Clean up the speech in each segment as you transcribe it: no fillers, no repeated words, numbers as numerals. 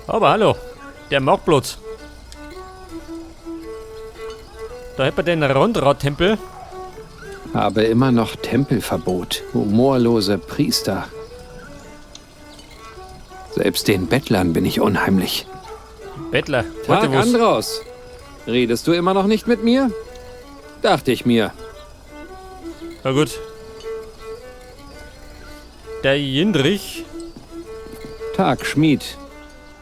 Aber hallo, der Marktplatz. Da hätten wir den Rondra-Tempel. Habe immer noch Tempelverbot. Humorlose Priester. Selbst den Bettlern bin ich unheimlich. Bettler. Tag, Warte, was? Andros. Redest du immer noch nicht mit mir? Dachte ich mir. Na gut. Der Jindrich. Tag, Schmied.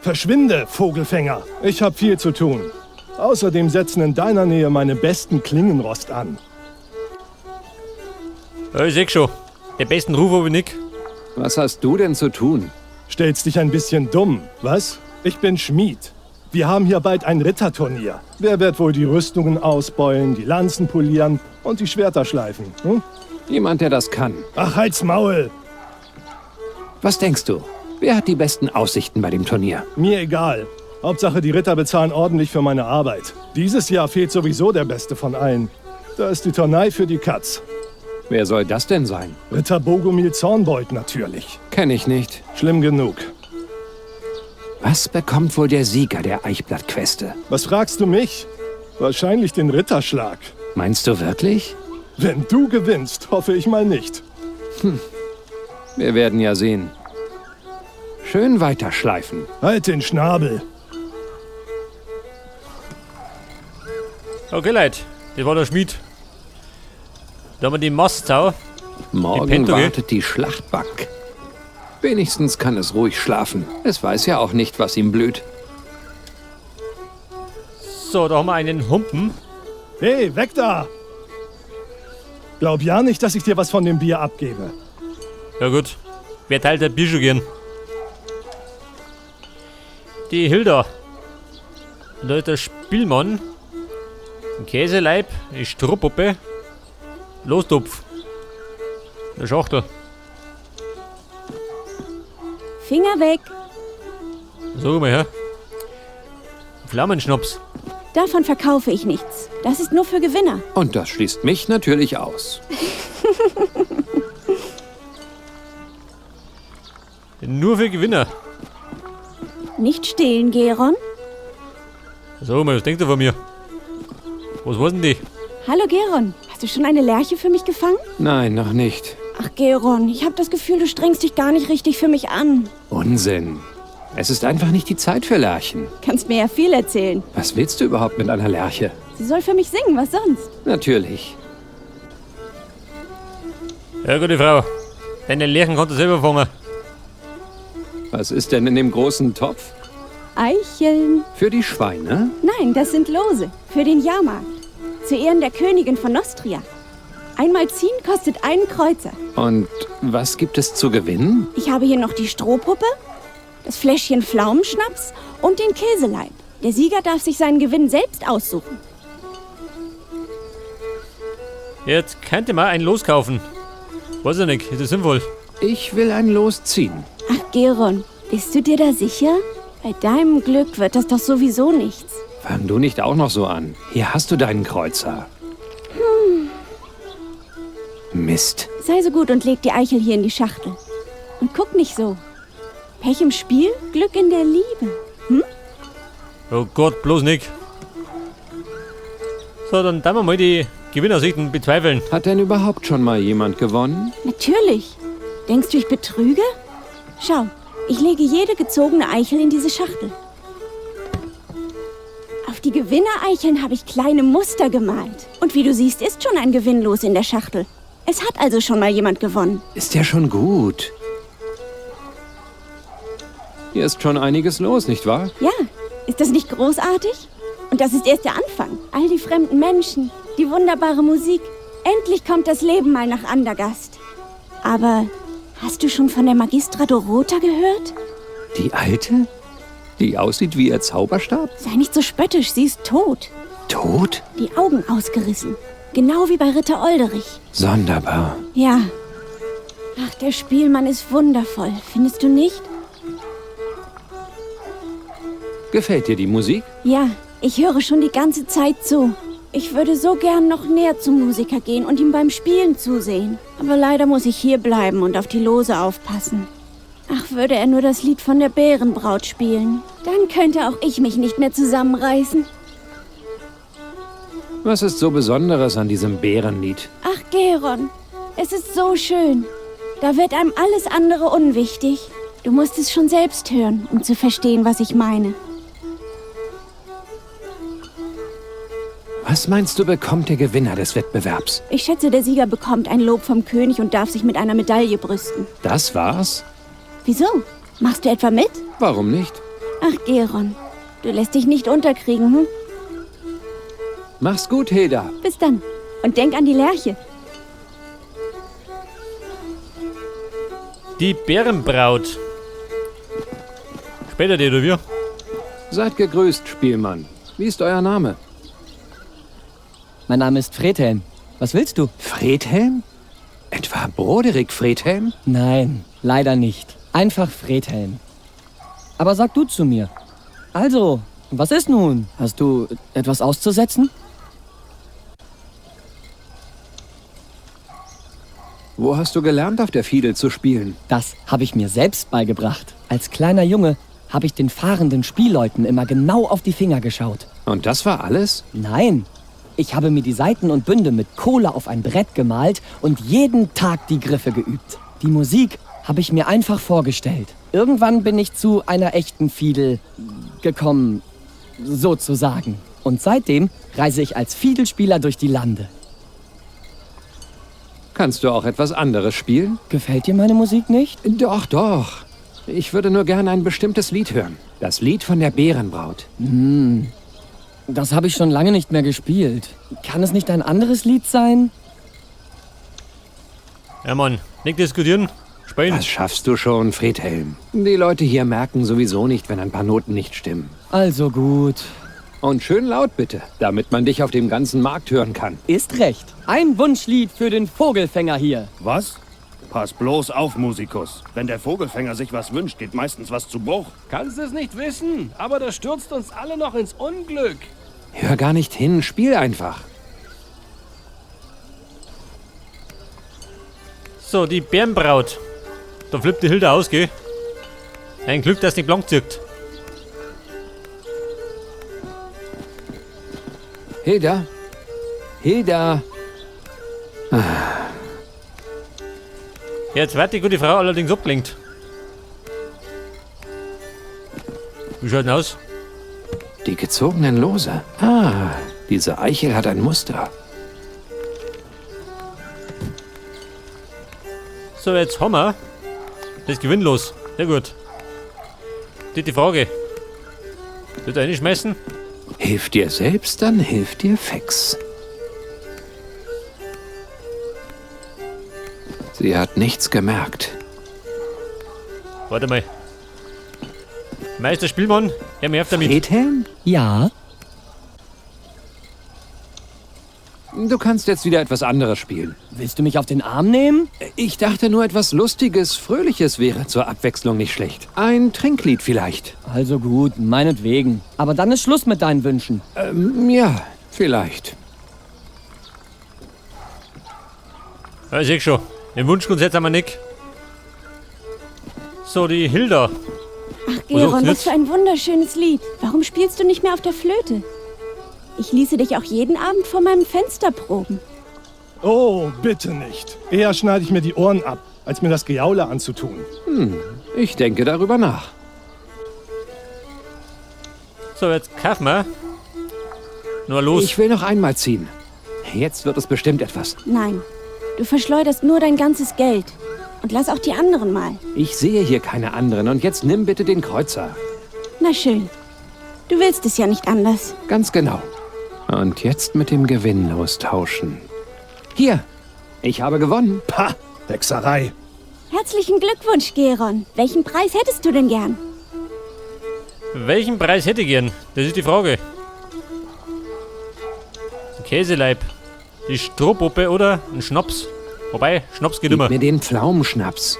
Verschwinde, Vogelfänger! Ich hab viel zu tun. Außerdem setzen in deiner Nähe meine besten Klingenrost an. Ja, ich seh schon. Den besten Ruf hab ich nicht. Was hast du denn zu tun? Stellst dich ein bisschen dumm, was? Ich bin Schmied. Wir haben hier bald ein Ritterturnier. Wer wird wohl die Rüstungen ausbeulen, die Lanzen polieren und die Schwerter schleifen? Hm? Jemand, der das kann. Ach, halt's Maul! Was denkst du? Wer hat die besten Aussichten bei dem Turnier? Mir egal. Hauptsache, die Ritter bezahlen ordentlich für meine Arbeit. Dieses Jahr fehlt sowieso der Beste von allen. Da ist die Turnei für die Katz. Wer soll das denn sein? Ritter Bogomil Zornbeut natürlich. Kenn ich nicht. Schlimm genug. Was bekommt wohl der Sieger der Eichblattqueste? Was fragst du mich? Wahrscheinlich den Ritterschlag. Meinst du wirklich? Wenn du gewinnst, hoffe ich mal nicht. Wir werden ja sehen. Schön weiterschleifen. Halt den Schnabel. Okay, Leute. Das war der Schmied. Da haben wir die Mastau. Morgen Pentoge. wartet die Schlachtbank. Wenigstens kann es ruhig schlafen. Es weiß ja auch nicht, was ihm blüht. So, da haben wir einen Humpen. Hey, weg da! Glaub ja nicht, dass ich dir was von dem Bier abgebe. Ja gut. Wer teilt der Bier schon gern? Die Hilda. Und da ist der Spielmann. Ein Käseleib, eine Strohpuppe. Lostopf. Eine Schachtel. Finger weg. Sag mal her. Flammenschnaps. Davon verkaufe ich nichts. Das ist nur für Gewinner. Und das schließt mich natürlich aus. Nur für Gewinner. Nicht stehlen, Geron. Sag mal, was denkt ihr von mir? Was war denn die? Hallo, Geron. Hast du schon eine Lerche für mich gefangen? Nein, noch nicht. Ach, Geron, ich habe das Gefühl, du strengst dich gar nicht richtig für mich an. Unsinn. Es ist einfach nicht die Zeit für Lerchen. Kannst mir ja viel erzählen. Was willst du überhaupt mit einer Lerche? Sie soll für mich singen, was sonst? Natürlich. Ja, gute Frau. Deine Lerchen kannst du selber fangen. Was ist denn in dem großen Topf? Eicheln. Für die Schweine? Nein, das sind Lose. Für den Jahrmarkt. Zu Ehren der Königin von Nostria. Einmal ziehen kostet einen Kreuzer. Und was gibt es zu gewinnen? Ich habe hier noch die Strohpuppe, das Fläschchen Pflaumenschnaps und den Käseleib. Der Sieger darf sich seinen Gewinn selbst aussuchen. Jetzt könnte man ein Los kaufen. Weiß ich nicht, ist das sinnvoll? Ich will ein Los ziehen. Ach, Geron, bist du dir da sicher? Bei deinem Glück wird das doch sowieso nichts. Fang du nicht auch noch so an. Hier hast du deinen Kreuzer. Mist. Sei so gut und leg die Eichel hier in die Schachtel. Und guck nicht so. Pech im Spiel, Glück in der Liebe. Oh Gott, bloß nicht. So, dann tun wir mal die Gewinnersichten bezweifeln. Hat denn überhaupt schon mal jemand gewonnen? Natürlich. Denkst du, ich betrüge? Schau, ich lege jede gezogene Eichel in diese Schachtel. Auf die Gewinnereicheln habe ich kleine Muster gemalt. Und wie du siehst, ist schon ein Gewinn los in der Schachtel. Es hat also schon mal jemand gewonnen. Ist ja schon gut. Hier ist schon einiges los, nicht wahr? Ja, ist das nicht großartig? Und das ist erst der Anfang. All die fremden Menschen, die wunderbare Musik. Endlich kommt das Leben mal nach Andergast. Aber hast du schon von der Magistra Dorota gehört? Die alte? Die aussieht wie ihr Zauberstab? Sei nicht so spöttisch, sie ist tot. Tot? Die Augen ausgerissen. Genau wie bei Ritter Olderich. Sonderbar. Ja. Ach, der Spielmann ist wundervoll, findest du nicht? Gefällt dir die Musik? Ja, ich höre schon die ganze Zeit zu. Ich würde so gern noch näher zum Musiker gehen und ihm beim Spielen zusehen. Aber leider muss ich hier bleiben und auf die Lose aufpassen. Ach, würde er nur das Lied von der Bärenbraut spielen. Dann könnte auch ich mich nicht mehr zusammenreißen. Was ist so Besonderes an diesem Bärenlied? Ach, Geron, es ist so schön. Da wird einem alles andere unwichtig. Du musst es schon selbst hören, um zu verstehen, was ich meine. Was meinst du, bekommt der Gewinner des Wettbewerbs? Ich schätze, der Sieger bekommt ein Lob vom König und darf sich mit einer Medaille brüsten. Das war's? Wieso? Machst du etwa mit? Warum nicht? Ach, Geron, du lässt dich nicht unterkriegen, hm? Mach's gut, Hilda. Bis dann. Und denk an die Lerche. Die Bärenbraut. Später die, oder wir? Seid gegrüßt, Spielmann. Wie ist euer Name? Mein Name ist Fredhelm. Was willst du? Fredhelm? Etwa Broderik Fredhelm? Nein, leider nicht. Einfach Fredhelm. Aber sag du zu mir. Also, was ist nun? Hast du etwas auszusetzen? Wo hast du gelernt, auf der Fiedel zu spielen? Das habe ich mir selbst beigebracht. Als kleiner Junge habe ich den fahrenden Spielleuten immer genau auf die Finger geschaut. Und das war alles? Nein, ich habe mir die Saiten und Bünde mit Kohle auf ein Brett gemalt und jeden Tag die Griffe geübt. Die Musik habe ich mir einfach vorgestellt. Irgendwann bin ich zu einer echten Fiedel gekommen, sozusagen. Und seitdem reise ich als Fiedelspieler durch die Lande. Kannst du auch etwas anderes spielen? Gefällt dir meine Musik nicht? Doch, doch. Ich würde nur gerne ein bestimmtes Lied hören. Das Lied von der Bärenbraut. Das habe ich schon lange nicht mehr gespielt. Kann es nicht ein anderes Lied sein? Ja, Mann, nicht diskutieren. Spielen. Das schaffst du schon, Fredhelm. Die Leute hier merken sowieso nicht, wenn ein paar Noten nicht stimmen. Also gut. Und schön laut bitte, damit man dich auf dem ganzen Markt hören kann. Ist recht. Ein Wunschlied für den Vogelfänger hier. Was? Pass bloß auf, Musikus. Wenn der Vogelfänger sich was wünscht, geht meistens was zu Bruch. Kannst es nicht wissen, aber das stürzt uns alle noch ins Unglück. Hör gar nicht hin, spiel einfach. So, die Bärenbraut. Da flippt die Hilda aus, gell? Ein Glück, dass nicht blank zirkt. Hilda? Hilda? Jetzt wird die gute Frau allerdings abgelenkt. Wie schaut denn aus? Die gezogenen Lose. Ah, diese Eichel hat ein Muster. So, jetzt haben wir das Gewinnlos. Sehr gut. Die Frage. Wird er reinschmeißen? Hilf dir selbst, dann hilft dir Fex. Sie hat nichts gemerkt. Warte mal. Meister Spielmann, hör mir auf damit. Friedhelm? Ja. Du kannst jetzt wieder etwas anderes spielen. Willst du mich auf den Arm nehmen? Ich dachte nur, etwas Lustiges, Fröhliches wäre zur Abwechslung nicht schlecht. Ein Trinklied vielleicht. Also gut, meinetwegen. Aber dann ist Schluss mit deinen Wünschen. Ja, vielleicht. Ja, ich seh schon. Den Wunschkonzert haben wir nicht. So, die Hilda. Ach, Geron, was für ein wunderschönes Lied. Warum spielst du nicht mehr auf der Flöte? Ich ließe dich auch jeden Abend vor meinem Fenster proben. Oh, bitte nicht. Eher schneide ich mir die Ohren ab, als mir das Gejaule anzutun. Ich denke darüber nach. So, jetzt kaufen wir. Nur los. Ich will noch einmal ziehen. Jetzt wird es bestimmt etwas. Nein, du verschleuderst nur dein ganzes Geld. Und lass auch die anderen mal. Ich sehe hier keine anderen und jetzt nimm bitte den Kreuzer. Na schön. Du willst es ja nicht anders. Ganz genau. Und jetzt mit dem Gewinn lostauschen. Hier, ich habe gewonnen. Pah, Hexerei. Herzlichen Glückwunsch, Geron. Welchen Preis hättest du denn gern? Welchen Preis hätte ich gern? Das ist die Frage. Ein Käseleib, die Strohpuppe oder ein Schnaps. Wobei, Schnaps geht Gib immer. mir den Pflaumenschnaps.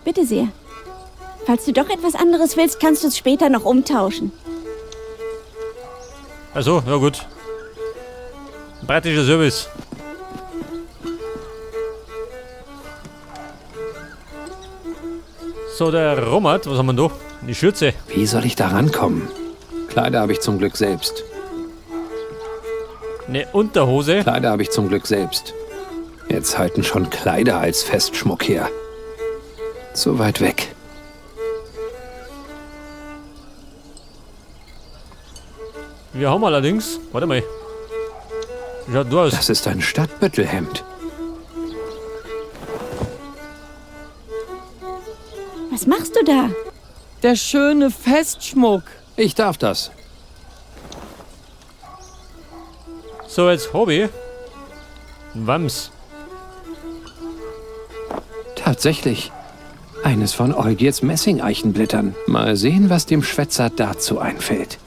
Bitte sehr. Falls du doch etwas anderes willst, kannst du es später noch umtauschen. Achso, ja gut. Ein praktischer Service. So, der Romat, was haben wir da? Die Schürze. Wie soll ich da rankommen? Kleider habe ich zum Glück selbst. Eine Unterhose. Kleider habe ich zum Glück selbst. Jetzt halten schon Kleider als Festschmuck her. Zu weit weg. Wir haben allerdings... Warte mal. Schaut du aus. Das ist ein Stadtbüttelhemd. Was machst du da? Der schöne Festschmuck. Ich darf das. So, jetzt Hobby. Wams. Tatsächlich. Eines von Olgierds Messingeichenblättern. Mal sehen, was dem Schwätzer dazu einfällt.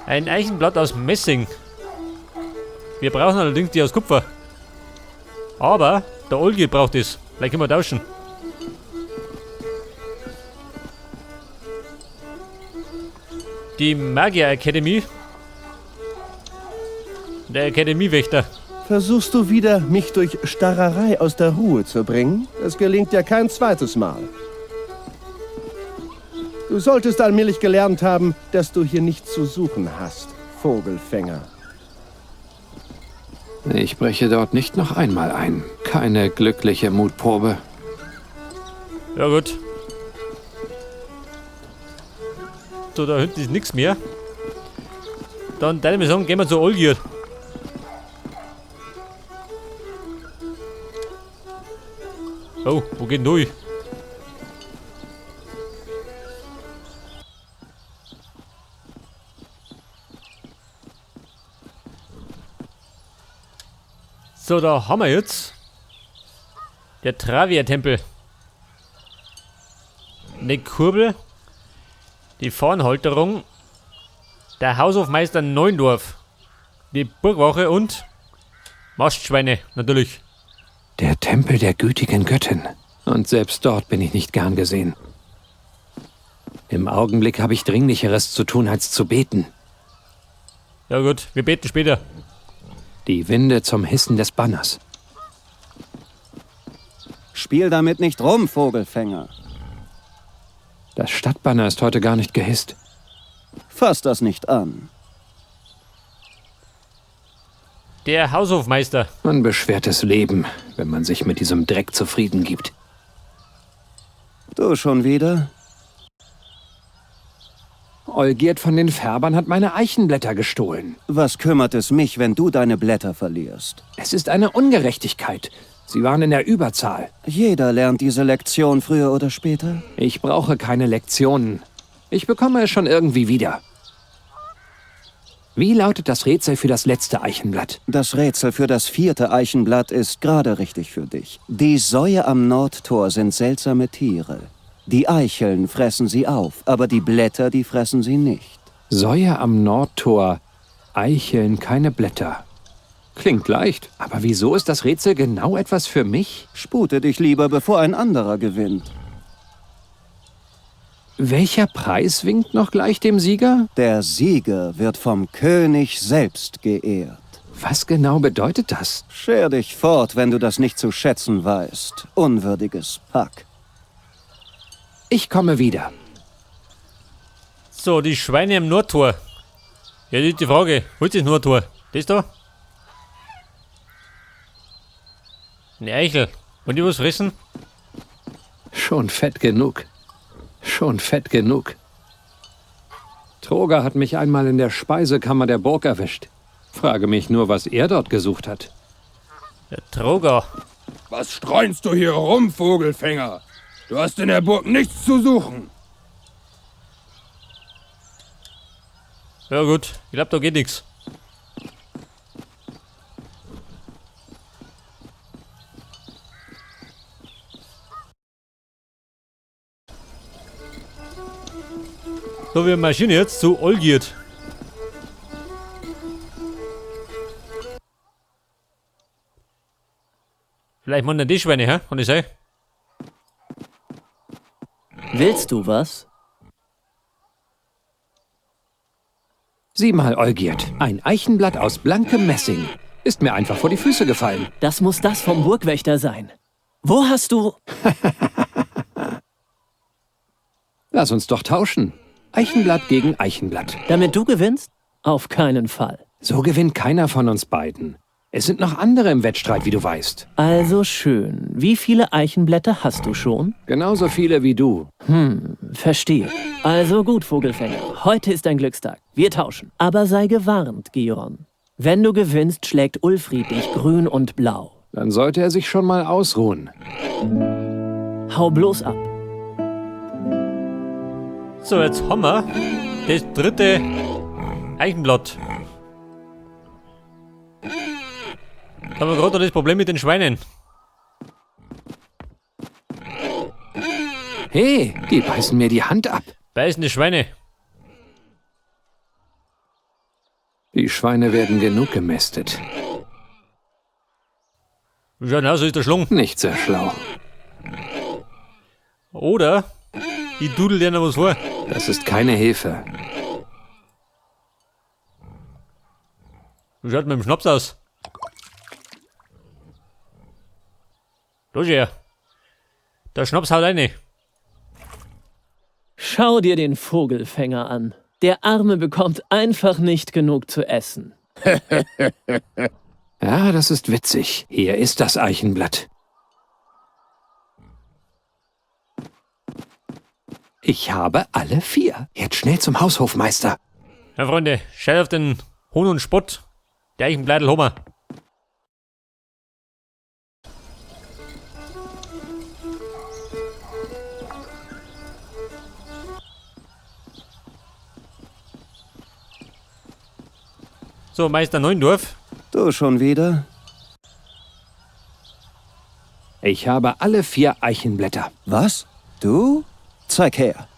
Ein Eichenblatt aus Messing. Wir brauchen allerdings die aus Kupfer. Aber der Olgierd braucht es. Vielleicht können wir tauschen. Die Magier Academy. Der Akademiewächter. Versuchst du wieder, mich durch Starrerei aus der Ruhe zu bringen? Das gelingt dir kein zweites Mal. Du solltest allmählich gelernt haben, dass du hier nichts zu suchen hast, Vogelfänger. Ich breche dort nicht noch einmal ein. Keine glückliche Mutprobe. Ja gut. So, da hinten ist nichts mehr. Dann, deine mir sagen, gehen wir zu Olgierd. Oh, wo geht denn durch? So, da haben wir jetzt der Travia-Tempel. Eine Kurbel, die Fahnenhalterung, der Haushofmeister Neundorf, die Burgwache und Mastschweine, natürlich. Der Tempel der gütigen Göttin. Und selbst dort bin ich nicht gern gesehen. Im Augenblick habe ich Dringlicheres zu tun, als zu beten. Ja gut, wir beten später. Die Winde zum Hissen des Banners. Spiel damit nicht rum, Vogelfänger. Das Stadtbanner ist heute gar nicht gehisst. Fass das nicht an. Der Haushofmeister. Ein beschwertes Leben, wenn man sich mit diesem Dreck zufrieden gibt. Du schon wieder? Olgierd von den Färbern hat meine Eichenblätter gestohlen. Was kümmert es mich, wenn du deine Blätter verlierst? Es ist eine Ungerechtigkeit. Sie waren in der Überzahl. Jeder lernt diese Lektion früher oder später. Ich brauche keine Lektionen. Ich bekomme es schon irgendwie wieder. Wie lautet das Rätsel für das letzte Eichenblatt? Das Rätsel für das vierte Eichenblatt ist gerade richtig für dich. Die Säue am Nordtor sind seltsame Tiere. Die Eicheln fressen sie auf, aber die Blätter, die fressen sie nicht. Säue am Nordtor, Eicheln, keine Blätter. Klingt leicht, aber wieso ist das Rätsel genau etwas für mich? Spute dich lieber, bevor ein anderer gewinnt. Welcher Preis winkt noch gleich dem Sieger? Der Sieger wird vom König selbst geehrt. Was genau bedeutet das? Scher dich fort, wenn du das nicht zu schätzen weißt. Unwürdiges Pack. Ich komme wieder. So, die Schweine im Nordtor. Ja, das ist die Frage. Wo ist das Nordtor? Das da? Eine Eichel. Wollen die was fressen? Schon fett genug. Schon fett genug. Troger hat mich einmal in der Speisekammer der Burg erwischt. Frage mich nur, was er dort gesucht hat. Der Troger. Was streunst du hier rum, Vogelfänger? Du hast in der Burg nichts zu suchen. Ja gut, ich glaube, da geht nichts. So, wir marschieren jetzt zu Olgierd. Vielleicht machen die Schweine, hä? Kann das sein? Willst du was? Sieh mal, Olgierd, ein Eichenblatt aus blankem Messing. Ist mir einfach vor die Füße gefallen. Das muss das vom Burgwächter sein. Wo hast du... Lass uns doch tauschen. Eichenblatt gegen Eichenblatt. Damit du gewinnst? Auf keinen Fall. So gewinnt keiner von uns beiden. Es sind noch andere im Wettstreit, wie du weißt. Also schön. Wie viele Eichenblätter hast du schon? Genauso viele wie du. Verstehe. Also gut, Vogelfänger. Heute ist dein Glückstag. Wir tauschen. Aber sei gewarnt, Giron. Wenn du gewinnst, schlägt Ulfried dich grün und blau. Dann sollte er sich schon mal ausruhen. Hau bloß ab. So, jetzt haben wir das dritte Eichenblatt. Da haben wir gerade noch das Problem mit den Schweinen. Hey, die beißen mir die Hand ab. Beißen die Schweine. Die Schweine werden genug gemästet. Ja, na, so ist der Schlung. Nicht sehr schlau. Oder ich dudel dir noch was vor. Das ist keine Hilfe. Wie schaut mit dem Schnaps aus? Los her. Der Schnaps haut rein. Schau dir den Vogelfänger an. Der Arme bekommt einfach nicht genug zu essen. Ja, das ist witzig. Hier ist das Eichenblatt. Ich habe alle 4. Jetzt schnell zum Haushofmeister. Ja, Freunde, schau auf den Hohn und Spott. Der Eichenblättel haben wir. So, Meister Neuendorf. Du schon wieder? Ich habe alle 4 Eichenblätter. Was? Du? Zeig her.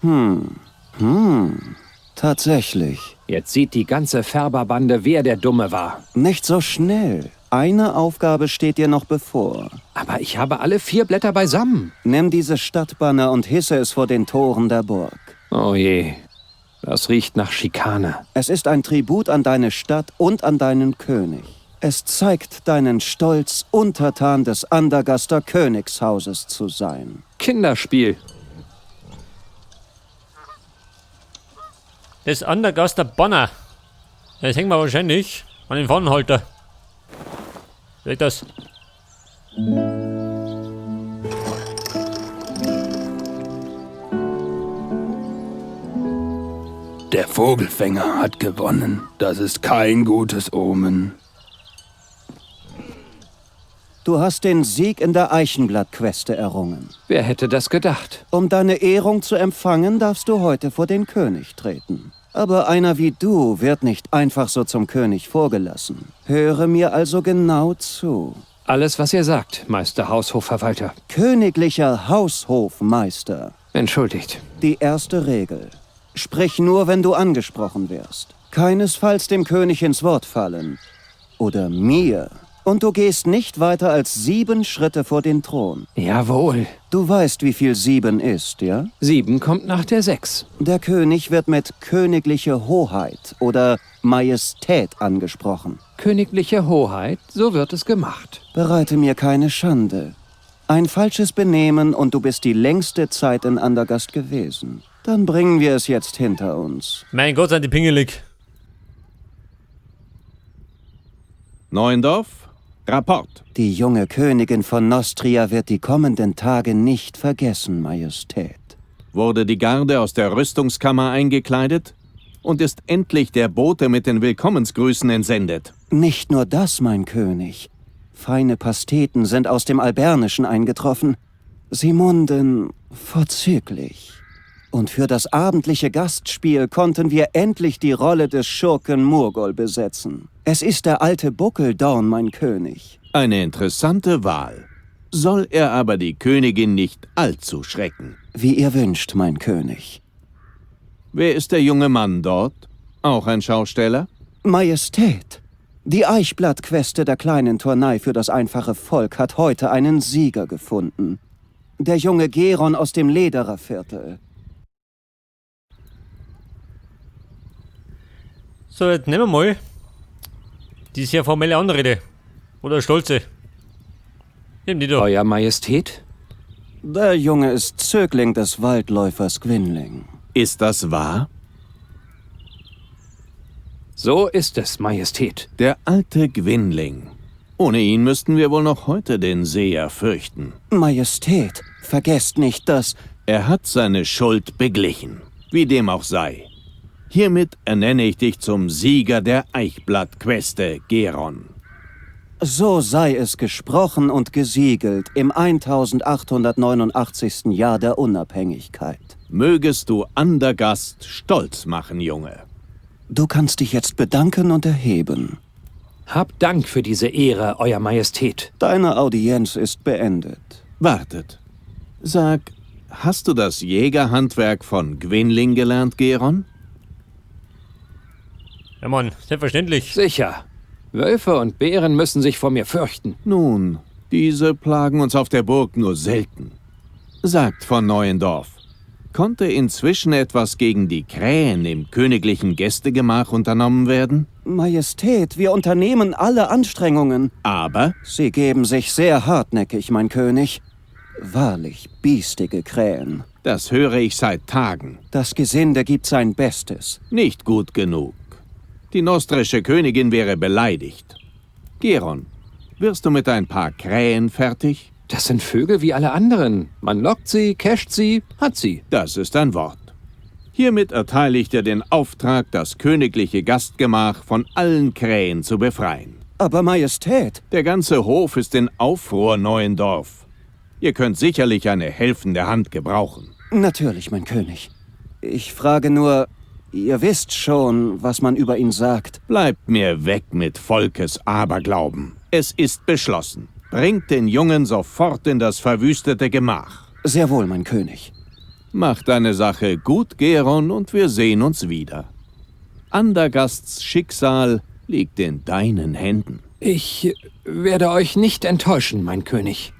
Tatsächlich. Jetzt sieht die ganze Färberbande, wer der Dumme war. Nicht so schnell. Eine Aufgabe steht dir noch bevor. Aber ich habe alle 4 Blätter beisammen. Nimm diese Stadtbanner und hisse es vor den Toren der Burg. Oh je. Das riecht nach Schikane. Es ist ein Tribut an deine Stadt und an deinen König. Es zeigt deinen Stolz, Untertan des Andergaster Königshauses zu sein. Kinderspiel. Das Andergaster Banner. Das hängt man wahrscheinlich an den Fahnenhalter. Seht das? Der Vogelfänger hat gewonnen. Das ist kein gutes Omen. Du hast den Sieg in der Eichenblattqueste errungen. Wer hätte das gedacht? Um deine Ehrung zu empfangen, darfst du heute vor den König treten. Aber einer wie du wird nicht einfach so zum König vorgelassen. Höre mir also genau zu. Alles, was ihr sagt, Meister Haushofverwalter. Königlicher Haushofmeister. Entschuldigt. Die erste Regel. Sprich nur, wenn du angesprochen wirst. Keinesfalls dem König ins Wort fallen. Oder mir. Und du gehst nicht weiter als 7 Schritte vor den Thron. Jawohl. Du weißt, wie viel 7 ist, ja? 7 kommt nach der 6. Der König wird mit königliche Hoheit oder Majestät angesprochen. Königliche Hoheit, so wird es gemacht. Bereite mir keine Schande. Ein falsches Benehmen und du bist die längste Zeit in Andergast gewesen. Dann bringen wir es jetzt hinter uns. Mein Gott, sind die pingelig. Neuendorf, Rapport. Die junge Königin von Nostria wird die kommenden Tage nicht vergessen, Majestät. Wurde die Garde aus der Rüstungskammer eingekleidet? Und ist endlich der Bote mit den Willkommensgrüßen entsendet? Nicht nur das, mein König. Feine Pasteten sind aus dem Albernischen eingetroffen. Sie munden vorzüglich. Und für das abendliche Gastspiel konnten wir endlich die Rolle des Schurken Murgol besetzen. Es ist der alte Buckeldorn, mein König. Eine interessante Wahl. Soll er aber die Königin nicht allzu schrecken. Wie ihr wünscht, mein König. Wer ist der junge Mann dort? Auch ein Schausteller? Majestät! Die Eichblattqueste der kleinen Turnei für das einfache Volk hat heute einen Sieger gefunden. Der junge Geron aus dem Ledererviertel. So, jetzt nehmen wir mal die sehr formelle Anrede. Oder stolze. Nimm die doch. Euer Majestät? Der Junge ist Zögling des Waldläufers Gwynling. Ist das wahr? So ist es, Majestät. Der alte Gwynling. Ohne ihn müssten wir wohl noch heute den Seher fürchten. Majestät, vergesst nicht, dass... Er hat seine Schuld beglichen, wie dem auch sei. Hiermit ernenne ich dich zum Sieger der Eichblattqueste, Geron. So sei es gesprochen und gesiegelt im 1889. Jahr der Unabhängigkeit. Mögest du Andergast stolz machen, Junge. Du kannst dich jetzt bedanken und erheben. Hab Dank für diese Ehre, Euer Majestät. Deine Audienz ist beendet. Wartet. Sag, hast du das Jägerhandwerk von Gwynling gelernt, Geron? Ja, Mann, selbstverständlich. Sicher. Wölfe und Bären müssen sich vor mir fürchten. Nun, diese plagen uns auf der Burg nur selten. Sagt von Neuendorf, konnte inzwischen etwas gegen die Krähen im königlichen Gästegemach unternommen werden? Majestät, wir unternehmen alle Anstrengungen. Aber? Sie geben sich sehr hartnäckig, mein König. Wahrlich biestige Krähen. Das höre ich seit Tagen. Das Gesinde gibt sein Bestes. Nicht gut genug. Die nostrische Königin wäre beleidigt. Geron, wirst du mit ein paar Krähen fertig? Das sind Vögel wie alle anderen. Man lockt sie, casht sie, hat sie. Das ist ein Wort. Hiermit erteile ich dir den Auftrag, das königliche Gastgemach von allen Krähen zu befreien. Aber Majestät! Der ganze Hof ist in Aufruhr, Neuendorf. Ihr könnt sicherlich eine helfende Hand gebrauchen. Natürlich, mein König. Ich frage nur, ihr wisst schon, was man über ihn sagt. Bleibt mir weg mit Volkes Aberglauben. Es ist beschlossen. Bringt den Jungen sofort in das verwüstete Gemach. Sehr wohl, mein König. Mach deine Sache gut, Geron, und wir sehen uns wieder. Andergasts Schicksal liegt in deinen Händen. Ich werde euch nicht enttäuschen, mein König.